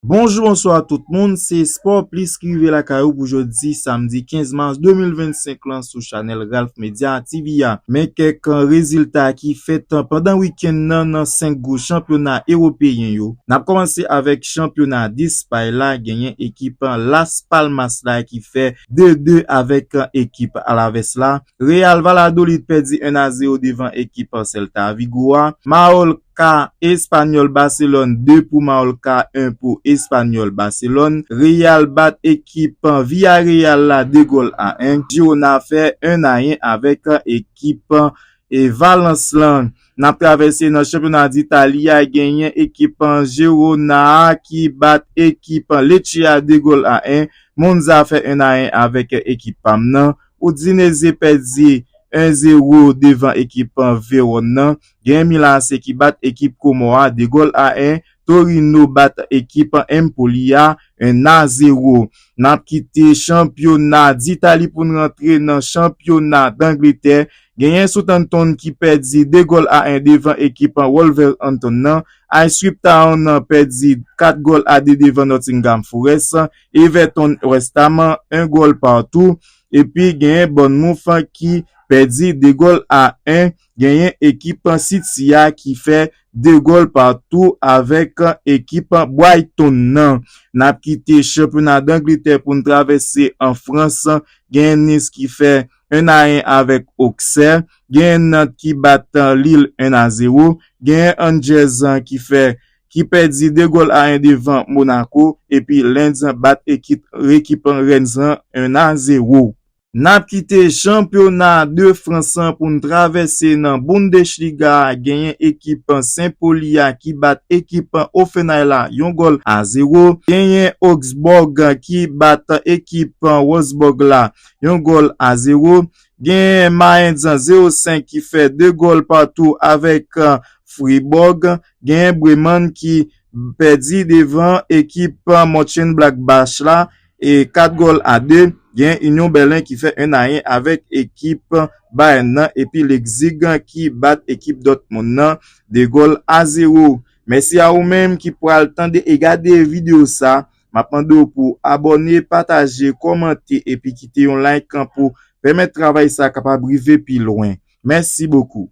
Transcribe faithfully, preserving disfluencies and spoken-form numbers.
Bonjou, bonswa tout moun, se Sport Plus ki rive lakay ou pou jodi samdi kenz mas de mil vennsenk lan sou chanèl Ralph Media T V a. Men kèk rezilta ki fèt pandan wikenn nan nan senk gwo chanpyona ewopeyen yo. N ap kòmanse avèk chanpyona Despay la, genyen ekip Las Palmas la ki fè de de avèk ekip Alaves la. Real Valladolid pèdi en a zewo devan ekip Celta Vigo a. Mallorca Espanyòl Barcelone de pou Mallorca, en pou Espanyòl Barcelone. Real bat ekip Villarreal la de gòl a en. Girona fè en a en avèk ekip e Valence lan. N ap travèse nan chanpyona Ditali a, genyen ekip Girona a ki bat ekip Lecce a de gòl a en. Monza fè en a en avèk ekip Pam nan. Udinese pèdi en zewo devan ekip Vérone nan. Gen Milan A C ki bat ekip Komò a de gòl a en. Torino bat ekip Empoli a en a zewo. N ap kite chanpyona Ditali pou n rantre nan chanpyona Dangletè. Genyen Southampton ki pèdi de gòl a en devan ekip Wolverhampton nan. Ipswich Town pèdi kat gòl a de devan Nottingham Forest. Everton West Ham, en gòl patou. Epi genyen Bournemouth ki pèdi de gòl a en. Genyen ekip City a ki fè de gòl patou avèk ekip Brighton nan. N ap kite chanpyona Dangletè pou n travèse an Frans. Genyen Nice ki fè en a en avèk Auxerre. Genyen Nantes ki bat Lille en a zewo. Genyen Angers ki fè ki pèdi de gòl a en devan Monaco. Epi Lens bat ekip, ekip Rennes en a zewo. N ap kite chanpyona de Frans pou n travèse nan Bundesliga a. Genyen ekip Saint-Pauli a ki bat ekip Hoffenheim la yon gòl a zewo. Genyen Augsburg ki bat ekip Wolfsburg la yon gòl a zewo. Genyen Mainz zewo senk ki fè de gòl patou avèk Fribourg. Genyen Bremen ki pèdi devan ekip Mönchengladbach la e kat gòl a de. Gen Union Berlin ki fè en a en avèk ekip Bayern nan, epi Leipzig ki bat ekip Dortmund nan de gòl a zewo. Mèsi a ou menm ki pral tande e gade videyo sa. M ap mande w pou abòne, pataje, kòmante epi kite yon like pou pèmèt travay sa kapab rive pi lwen. Mèsi bokou.